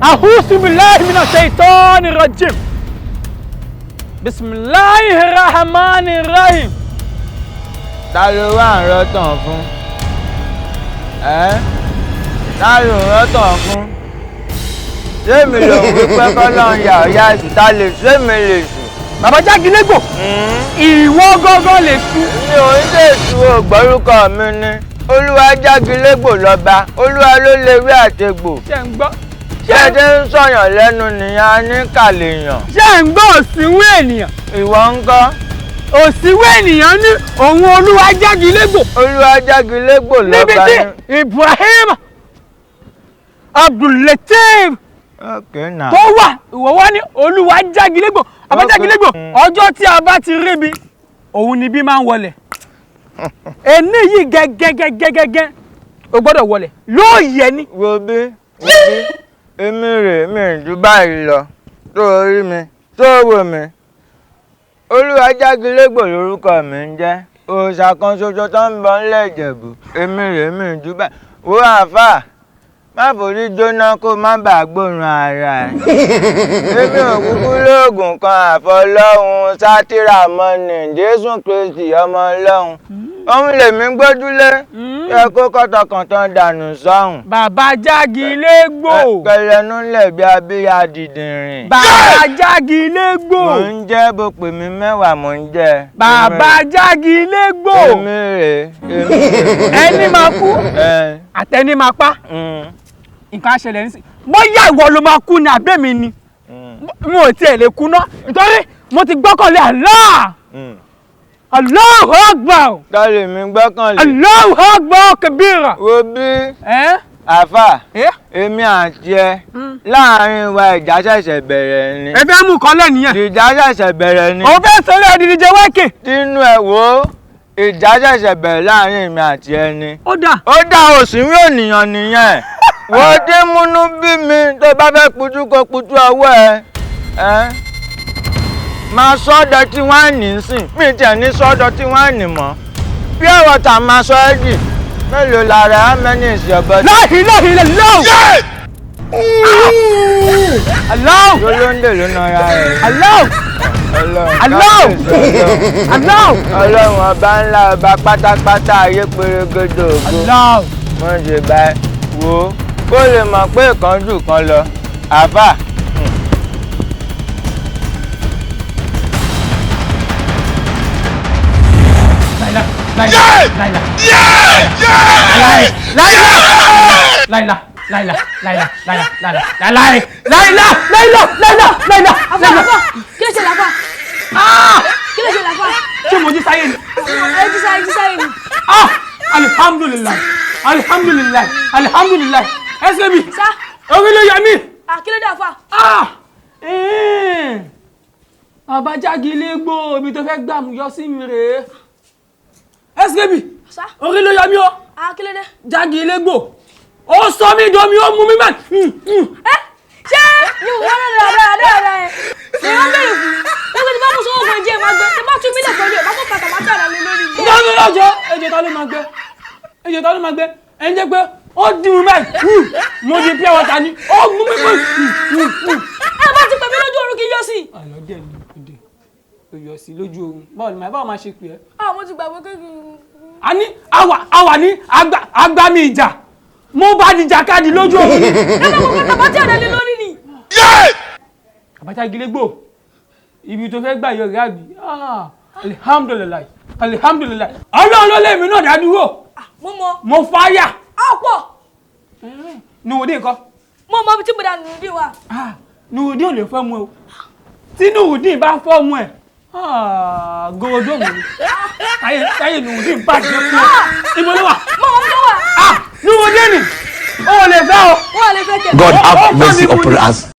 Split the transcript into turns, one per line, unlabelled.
A'udhu billahi minash shaitani rajim. Bismillahir rahmanir rahim.
Ta ló wà ń rọ́tàn fún? Ẹ́, ta ló ń rọ́tàn fún? Sẹ́mi ló ń wí pé kọ́lọ́run yà ọ́ yá èṣù, ta lè sẹ́mi lè sùn?
Bàbá Jágilégbò, ìwọ gángan lè sú.
Mi ò ń ṣèṣù, ògbórúkọ mi ni Olúwa Jágilégbò lọ́ba, Olúwa ló lè wí àtegbò.
Ṣé ń gbọ́?
Ṣé ẹ ti ń sọ̀yàn lẹ́nu nìyẹn, a ní kàlèyàn.
Ṣé ń gbọ́ òsínwó ènìyàn?
Ìwọ ń kọ́?
Òsínwó ènìyàn ní òun Olúwa Jágilégbò.
Olúwa Jágilégbò lọ́ba.
Níbi tí Ibrahim Abdul-Lateef tó wà, ìwọ wá ní Olúwa Jágilégbò. Bàbá Jágilégbò, ọjọ́ tí a bá ti ríbi òun ni bí máa ń wọlẹ̀. Ẹni yìí gẹ́gẹ́gẹ́gẹ́gẹ́ o gbọ́dọ̀ wọlẹ̀ yóò yẹ ni.
Wo bí, wo bí, èmi rè mí jù báyìí lọ, tó rí mi tó wò mí. Olúwa Jágilégbò lórúkọ mi ń jẹ́, òòṣà kan ṣoṣo tó ń bọ ńlẹ̀ Ìjẹ̀bú. Èmi rè mí jù báyìí. Wo àáfàá, má forí jóná kó má bàa gbóòórùn ara ẹ̀. Èmi ò kúkú lóògùn kan àfọlọ́hun sátírà mọ́nì Jésù Kristi ọmọ Ọlọ́run. Òun lèmi gbójúlé, ẹ kó kọ́tọkàntán dànù sọ́hùn.
Bàbá Jágilégbò.
Kẹlẹnu lẹ̀ bí abíyá dìdìrìn.
Bàbá Jágilégbò.
Mò ń jẹ́, bó pè mí mẹ́wàá mò ń jẹ́.
Bàbá Jágilégbò.
Èmi rè, èmi rè.
Ẹni máa kú àtẹni máa pa, nǹkan á ṣẹlẹ̀ nísìnyí. Bóyá ìwọ ló máa kú ni àbẹ́mi ni, mi ò tiẹ̀ lè kú ná, nítorí mo ti gbọ́kànlé Allah. Allahu Akbar.
Tọ́lẹ̀ mi gbọ́kànlé.
Allahu Akbar kabira.
Wo bí, àfà, èmi àti ẹ láàrin wa ìjà ṣẹ̀ṣẹ̀ bẹ̀rẹ̀ ni.
Ẹ fẹ́ mú kan lẹ́nìyẹn.
Ìjà ṣẹ̀ṣẹ̀ bẹ̀rẹ̀ ni.
Òun fẹ́ sọ̀rọ̀ ẹ̀dìdì jẹ wáìkì.
Tínú ẹ̀ wò ó, ìjà ṣẹ̀ṣẹ̀ bẹ̀rẹ̀ láàrin èmi àti ẹ ni.
Ó dà.
Ó dà, òsínwó ènìyàn nìyẹn. Wo dé múnú bí mi, tó bá fẹ́ pujú kó pujú ọwọ́ ẹ. Máa sọ́dọ̀ tí wọ́n á ní sìn, mí tiẹ̀ ní sọ́dọ̀ tí wọ́n á ní mọ́. Pure water máa sọ ẹ́ dì, mélòó lára how many is your body?
La ilaha illallah. Allah.
Lólóńdè ló nara rẹ̀.
Allah. Allah. Allah.
Ọlọ́run ọba ńlá, ọba pátápátá ayé pérégedé ògo.
Allah.
Mo ń ṣe báyìí, wo kó lè mọ̀ pé ìkánjú kan lọ, àfà.
Laila, Laila, Laila, Laila, Laila, Laila, Laila, Laila, Laila, Laila, Laila, Laila, Laila, Laila.
Kí ló ṣe làfà? Kí ló ṣe làfà?
Ṣé mo jí sáyé ni?
Ẹ jí sáyé, jí sáyé ni.
Alihamdulilayi, alihamdulilayi, alihamdulilayi. Ẹsẹ̀ mi.
Sá.
Orí ló yọ mí.
Kí ló dé àfà?
Bàbá Jágilégbò, ibi tó fẹ́ gbà yọ sí mi rèé. SKB, orí ló yọ mí o.
Kí ló dé?
Jágilégbò, ó sọ mí domi, ó mú mi mẹ́.
Ẹ ṣé wọ́n lè rà rà ẹ̀ ni wọ́n bẹ̀rẹ̀ fún lọ́gbẹ́ tí bá mú sọ́wọ́ fún ẹjẹ́ máa gbẹ tí bá tún mílẹ̀ pẹ̀lú ẹ̀ bá kó kàtà máa tààrà lé lórí.
Lọ́jọ́ lọ́jọ́, ẹjọ́ ta ló máa gbẹ, ẹjọ́ ta ló máa gbẹ, ẹ ń jẹ́ pé ó dì mí báyìí, mo di pure water ni, ó mú mi mọ́.
Ẹ bá ti pè mí lójú oorun kí n yọ sí.
Àlọ́ dẹ̀ ni òde ò yọ sí lójú oorun, báwo ni báwo máa ṣe pè é.
Mo ti gbàgbé kékeré.
A ní àwà ní agbami ìjà, mo bá di jàkadì lójú oorun.
Ẹ bá kó kàtà máa tààrà lé lórí ni.
Bàbá Jágilégbò, ibi tó fẹ́ gbà yọ rẹ̀ àbí? Alihamdulilayi, alihamdulilayi, Ọlọ́run ló lé mi náà dádúró.
Mo mọ.
Mo fáyà.
A pọ̀.
Nùwòdì nǹkan.
Mo mọ ibi tí mo dà Nùwòdì wà.
Nùwòdì ò lè fọ́ mu o. Tí Nùwòdì bá fọ́ mu ẹ̀, gòròdó mi ni. Táyé Nùwòdì bàjẹ́ fún ọ. Ibo ló wà?
Mo mọ ibi tó wà.
Nùwòdì ni, o ò lè fẹ́ o.
Wọ́n ò lè fẹ́ kẹ̀.
God have mercy upon us.